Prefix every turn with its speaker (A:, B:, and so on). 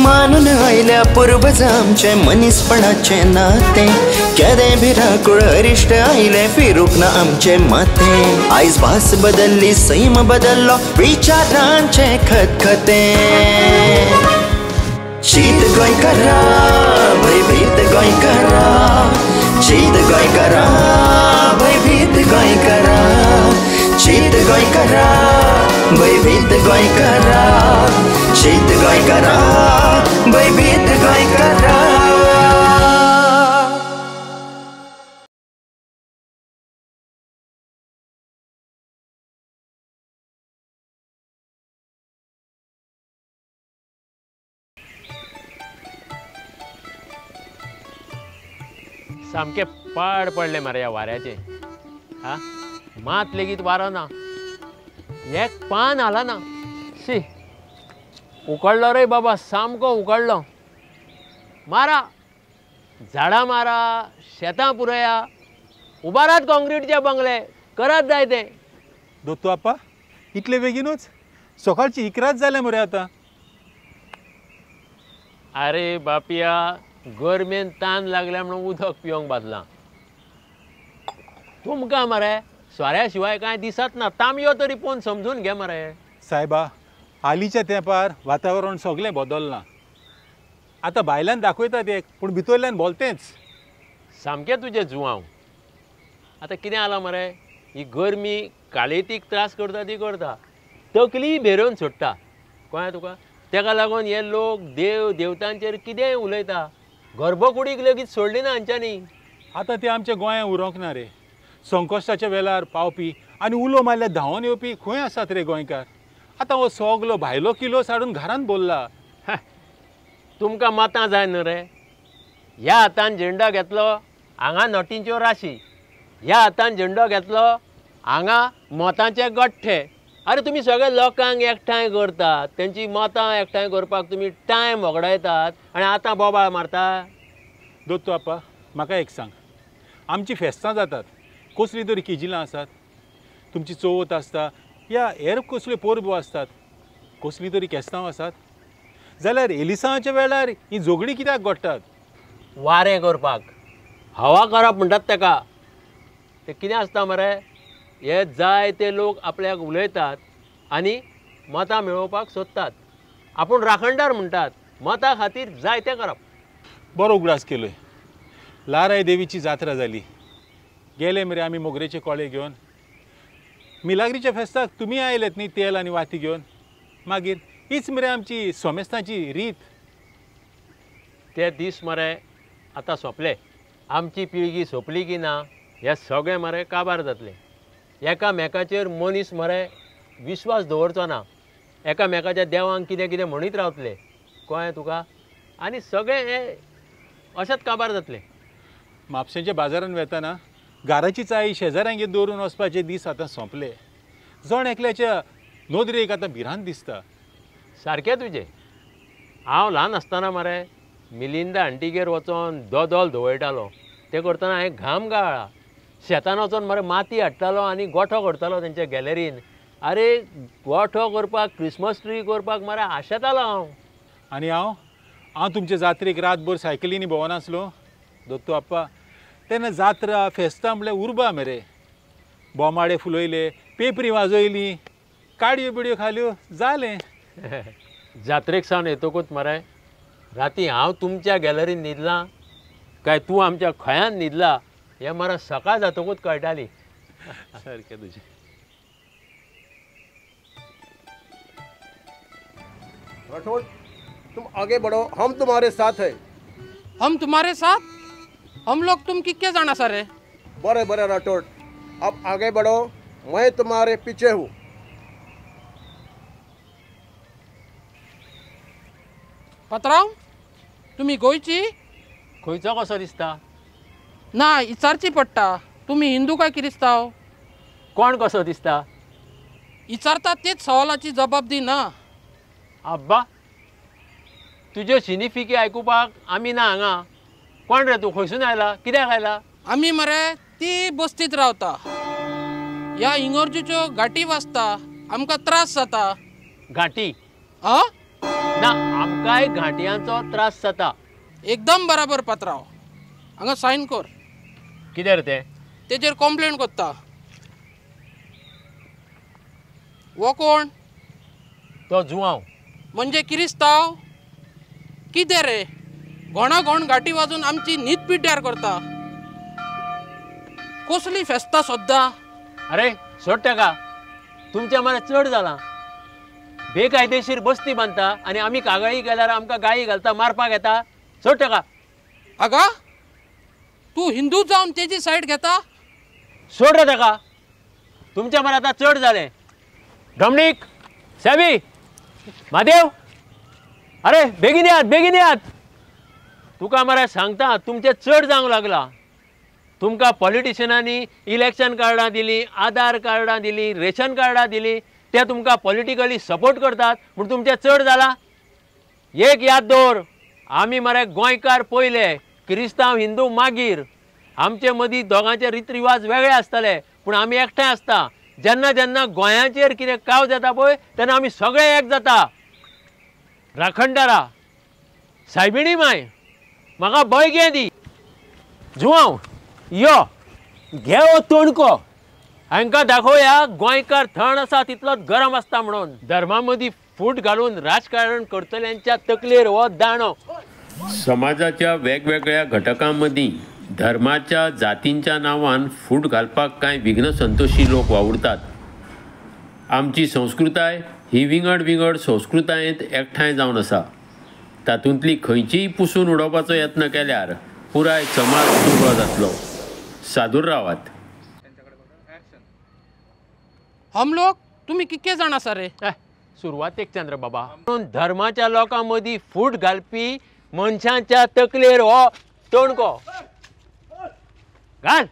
A: मानून आयल्या पुर्वज आमचें मनीसपणाचें नातें. केदें भिरांकूळ अरिश्ट आयलें फिरूंक ना आमचें माथें. आयज भास बदल्ली सैम बदल्लो विचारांचें खतखतें. शीत गोंयकारा भंयभीत गोंयकारा, शीत गोंयकारा भंयभीत गोंयकारा, शीत गोंयकारा भंयभीत गोंयकारा, शीत गोंयकारा भंयभीत गोंयकारा.
B: सामकें पाड पडलें मरे ह्या वाऱ्याचें. हा मात लेगीत वारो ना, एक पान हालना. शी उकडलो रे बाबा, सामको उकडलो. मारा झाडां मारा, शेतां पुरया, उबारात कॉन्क्रीटचे बंगले, करात जाय ते.
C: दत्तू आपा इतले बेगीनूच? सकाळची 11 जालें मरे आतां.
B: अरे बापिया, गरमेन तान लागल्या म्हणून उदक पिवंक बादलां. तुमकां मरे सोऱ्या शिवाय कांय दिसत ना. तांबयो तरी पोवन समजून घे मरे.
C: सायबा, हालींच्या तेंपार वातावरण सगळें बदल्लां. आतां भायल्यान दाखयतात एक, पूण भितरल्यान बोलतेंच.
B: सामकें तुजें जुवांव. आतां कितें जालां मरे, ही गरमी कालेतीक त्रास करता ती करता, तकली भेरोवन सोडटा. कळ्ळें तुका? तेका लागून हे लोक देव देवतांचेर कितेंय उलयता. गर्भकुडीक लेगीत सोडली ना हांच्यांनी.
C: आतां ते आमच्या गोंयांत उरोंक ना रे. संकश्टाच्या वेळार पावपी आनी उलो मारल्यार धांवन येवपी खंय आसात रे गोंयकार? आतां हो सगलो भायलो किलो साडून घरांत भरला.
B: तुमकां मतां जाय न्हू रे. ह्या हातान झेंडो घेतलो हांगा नोटींच्यो राशी, ह्या हातान झेंडो घेतलो हांगा मतांचे गठ्ठे. अरे तुमी सगळे लोकांक एकठांय करतात, तेंची मतां एकठांय करपाक तुमी टायम वगडायतात आनी आतां बोबाळ मारता.
C: दत्तू आपा, म्हाका एक सांग, आमची फेस्तां जातात, कसलीं तरी किजिलां आसात, तुमची चवथ आसता या हेर कसल्यो परबो आसतात, कसलीं तरी केस्तांव आसात, जाल्यार एलिसांवाच्या वेळार ही झगडीं कित्याक घडटात?
B: वारें करपाक, हवा करप म्हणटात तेका. तें कितें आसता मरे, हे जाय ते लोक आपल्याक उलयतात आनी मतां मेळोवपाक सोदतात. आपूण राखणदार म्हणटात, मतां खातीर जाय तें करप.
C: बरो उगडास केलोय. लाराय देवीची जात्रा जाली, गेले मरे आमी मोगरेचे कोळे घेवन. मिलाग्रीच्या फेस्ताक तुमी आयलेत न्ही तेल आनी वाती घेवन. मागीर हीच मरे आमची सोमेस्तांची रीत.
B: ते दीस मरे आतां सोंपले. आमची पिळगी सोंपली की ना हे सगळे मरे काबार जातले. एकामेकाचेर मनीस मरे विश्वास दवरचो ना, एकामेकाच्या देवांक कितें कितें म्हणीत रावतले. कळ्ळें तुका? आनी सगळे हे अशेंच काबार जातले.
C: म्हापशेंच्या बाजारांत वेतना गाराची चाई शेजाऱ्यांगेर दवरून वचपाचे दीस आतां सोंपले. जण एकल्याच्या नदरेक आतां भिरांत दिसता.
B: सारकें तुजें. हांव ल्हान आसतना मरे मिलिंदा आंटीगेर वचोन दोदोल धवळटालो. तें करतना हांवें घाम गाळ्ळा. शेतान वचोन मरे माती हाडटालो आनी गोठो करतालो तेंच्या गॅलरीन. अरे गोठो करपाक, क्रिसमस ट्री करपाक मरे आशेतालो हांव.
C: आनी हांव हांव तुमचे जात्रेक रातभर सायकलींनी भोंवनासलो दत्तू आप्पा. तेन्ना जात्रा फेस्तां म्हणल्यार उर्बा मरे. बोमाडे फुलयले, पेपरी वाजयली, काडयो बिडयो खाल्यो, जालें.
B: जात्रेक सावन येतकूच मरे राती हांव तुमच्या गॅलरीन न्हिदलां काय तूं आमच्या खयान न्हिदला हें मरे सकाळ जातकूच कळटाली.
C: सारकें तुजें.
D: राठौड़, तुम आगे बढ़ो, हम तुम्हारे साथ हैं.
E: हम तुम्हारे साथ? हम लोग तुम कितने जाना सर है?
D: बड़े बड़े राठौड़, अब आगे बढ़ो, मैं तुम्हारे पीछे हूँ.
E: पत्राव, तुम्ही गोंयची?
B: खंयचो कसो दिसता?
E: ना, इचारची पडटा. तुम्ही हिंदू काय किरिस्तांव?
B: कोण कसो दिसता?
E: इचारता तेच सवालाची जबाब दी ना.
B: आब्बा, तुज्यो शिनिफिकी आयकुपाक आमी ना हांगा. कोण रे तूं? खंयसून आयला? कित्याक आयला?
E: आमी मरे ती बस्तीत रावता. ह्या इंगर्जीच्यो घांटी वाजता, आमकां त्रास जाता.
B: घांटी?
E: आ?
B: ना आमकांय घांटयांचो त्रास जाता.
E: एकदम बराबर पात्रांव, हांगा सायन कर.
B: कितें रे तें?
E: तेजेर कंप्लेन करता. वो कोण?
B: तो जुआंव.
E: म्हणजे किरिस्तांव? कितें रे, घोणा घोण घांटी वाजून आमची न्हीद पिड्ड्यार करता. कसली फेस्तां सद्दां.
B: अरे सोड ताका, तुमच्या मरे चड जालां. बेकायदेशीर बस्ती बांदता आनी आमी कागाळी केल्यार आमकां गाळी घालता, मारपाक येता. सोड ताका.
E: आगा तूं हिंदू जावन तेजी सायड घेता?
B: सोड रे ताका, तुमच्या मरे आतां चड जालें. डॉमनीक, सॅमी, म्हादेव, अरे बेगीन यात, बेगीन यात. तुका मरे सांगता, तुमचें चड जावंक लागलां. तुमकां पॉलिटिशनांनी इलेक्शन कार्डां दिलीं, आधार कार्डां दिलीं, रेशन कार्डां दिलीं, ते तुमकां पॉलिटिकली सपोर्ट करतात म्हूण तुमचें चड जालां. एक याद दवर, आमी मरे गोंयकार पयले, क्रिस्तांव हिंदू मागीर. आमचे मदीं दोगांचे रितरिवाज वेगळे आसतले पूण आमी एकठांय आसता. जेन्ना जेन्ना गोंयाचेर कितें काव जाता पळय तेन्ना आमी सगळे एक जाता. राखणदारा, सायबिणी माय, म्हाका बळगें दी. जुआंव यो, घे हो तोणको, हांकां दाखोवया गोंयकार थंड आसा तितलोच गरम आसता म्हणून. धर्मा मदीं फूट घालून राजकारण करतल्यांच्या तकलेर हो दांडो.
F: समाजाच्या वेगवेगळ्या घटकां मदीं धर्माच्या जातींच्या नांवान फूट घालपाक कांय विघ्नसंतोशी लोक वावुरतात. आमची संस्कृताय ही विंगड विंगड संस्कृतायेंत एकठांय जावन आसा. तातूंतली खंयचीय पुसून उडोवपाचो यत्न केल्यार पुराय समाज दुबळो जातलो. सादूर रावात.
E: हम लोग तुमी कितके जाण आसा रे?
B: सुरवातेक चंद्र बाबा, म्हणून धर्माच्या लोकां मदीं फूट घालपी मनशांच्या तकलेर हो तोणको घाल.